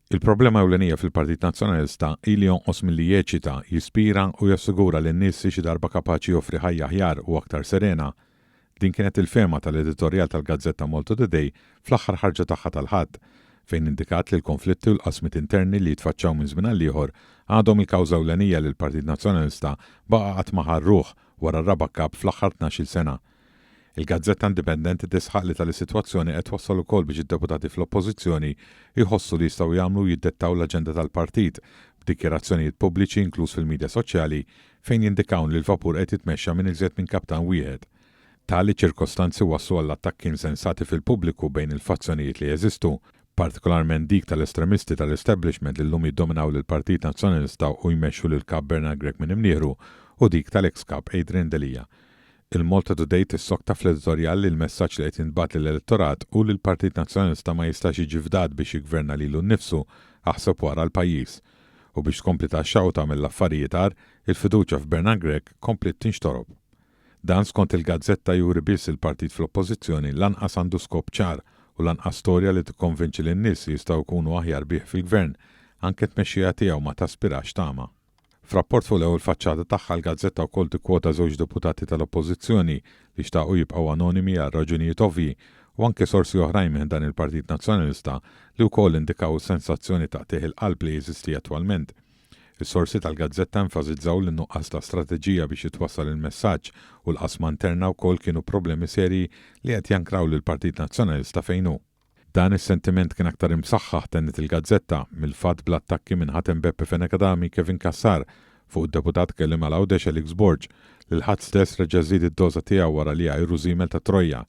Il-problema ewlenija fil-Partit Nazzjonalista hi li jonqos milli jeċita, jispira u jassigura lin-nies li xi darba kapaċi joffri ħajja aħjar u aktar serena. Din kienet il-fehma tal-editorjal tal-gazzetta Malta Today fl-aħħar ħarġa tagħha tal-Ħadd, fejn indikat li l-konflitti u l-qasmiet interni li jitfaċċaw minn żmien għall-ieħor għadhom il-kawża ewlenija li l-Partit Nazzjonalista baqa' qatt ma ħa r-ruħ wara r-raba' kap fl-aħħar 12-il sena. Il-gazzetta indipendenti tisħaq li tali sitwazzjoni qed twassal ukoll biex id-deputati fl-Oppożizzjoni jħossu li jistgħu jagħmlu u jiddettaw l-aġenda tal-partit b'dikjarazzjonijiet pubbliċi inkluż fil-midja soċjali fejn jindikawn li l-vapur qed jitmexxa minn iżjed minn kaptan wieħed. Tali ċirkostanzi wasslu għall-attakki insensati fil-pubbliku bejn il-fazzjonijiet li jeżistu, partikolarment dik tal-estremisti tal-establishment li llum jiddominaw lill-Partit Nazzjonalista u jmexxu lill-Kap Bernard Grech minn imnieħru u dik tal-eks Kap Adrian Delia. Il-Malta Today tissokta fl-editorjal li l-messaġġ li qed jintbagħat lill-elettorat hu li l-Partit Nazzjonalista ma jistax jiġi fdat biex jiggverna lilu nnifsu, aħseb wara l-pajjiż. U biex tkompli tgħaxxaq u tagħmel l-affarijiet agħar, il-fiduċja f'Bernard Grech kompliet tinxtorob. Dan skont il-gazzetta juri biss il-partit fl-Oppożizzjoni lanqas għandu skop ċar u lanqas storja li tikkonvinċi lin-nies li jistgħu jkunu aħjar bih fil-Gvern, anke t-tmexxija tiegħu ma taspirax tama. F'rapport fuq l-ewwel faċċata tagħha l-gazzetta wkoll tikkwota żewġ deputati tal-Oppożizzjoni li xtaqu jibqgħu anonimi għal raġunijiet ovvji u anke sorsi oħrajn minn ħdan il-Partit Nazzjonalista li wkoll indikaw is-sensazzjoni ta' qtigħ il-qalb li jeżisti attwalment. Is-sorsi tal-gazzetta enfasizzaw li n-nuqqas ta' strateġija biex jitwassal il-messaġġ u l-qasma interna wkoll kienu problemi serji li qed jankraw lill-Partit Nazzjonalista fejn hu. Dan is-sentiment kien aktar imsaħħaħ, tenniet il-gazzetta, mill-fatt bl-attakki minn ħatem Beppe Fenech Adami, Kevin Cassar, fuq id-deputat kelliem għal Għawdex Alex Borg, li l-Ħadd stess reġa' żied id-doża tiegħu wara li għajru żiemel ta' Trojja.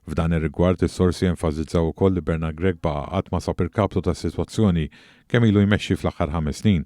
F'dan ir-rigward, is-sorsi enfasizzaw ukoll li Bernard Grech baqa' qatt ma sab irkaptu tas-sitwazzjoni kemm ilu jmexxi fl-aħħar ħames snin,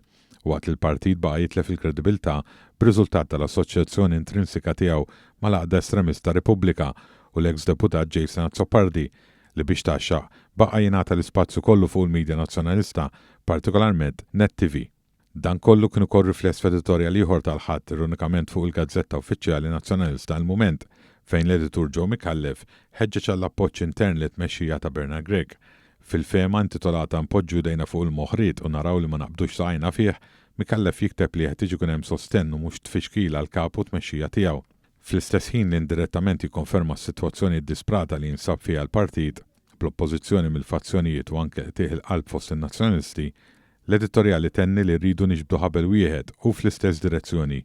waqt li l-partit baqa' jitlef il-kredibilità b'riżultat tal-assoċjazzjoni intrinsika tiegħu mal-għaqda estremista Repubblika u l-eks deputat Jason Azzopardi li biex tgħaxxaq baqa' jingħata l-ispazju kollu fuq il-media Nazzjonalista, partikolarment Net TV. Dan kollu kien ukoll rifless f'editorjal ieħor tal-Ħadd, ironikament fuq il-gazzetta uffiċjali Nazzjonalista Il-Mument, fejn l-editur Joe Micallef ħeġġeġ għall-appoġġ intern lit-tmexxija ta' Bernard Grech. Fil-fehma intitolata Npoġġu jdejna fuq il-moħriet u naraw li ma naqbdux saqajna fih, Micallef jikteb li jeħtieġ ikun hemm sostenn u mhux tfixkil għall-Kap u t-tmexxija tiegħu. Fl-istess ħin li indirettament jikkonferma s-sitwazzjoni ddisprata li jinsab fiha l-partit, bl-oppożizzjoni mill-fazzjonijiet u anke qtigħ il-qalb fost in-Nazzjonalisti, l-editorjal itenni li rridu niġbdu ħabel wieħed u fl-istess direzzjoni.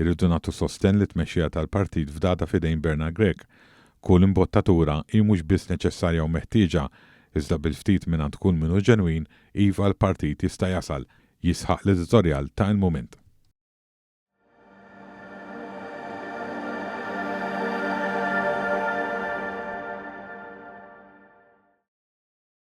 Irridu nagħtu sostenn lit-tmexxija tal-partit fdata f'idejn Bernard Grech. Kull imbottatura hi mhux biss neċessarja u meħtieġa, iżda bil-ftit mingħand kull min hu ġenwin, iva l-partit jista' jasal, jisħaq l-editorjal ta' Il-Mument.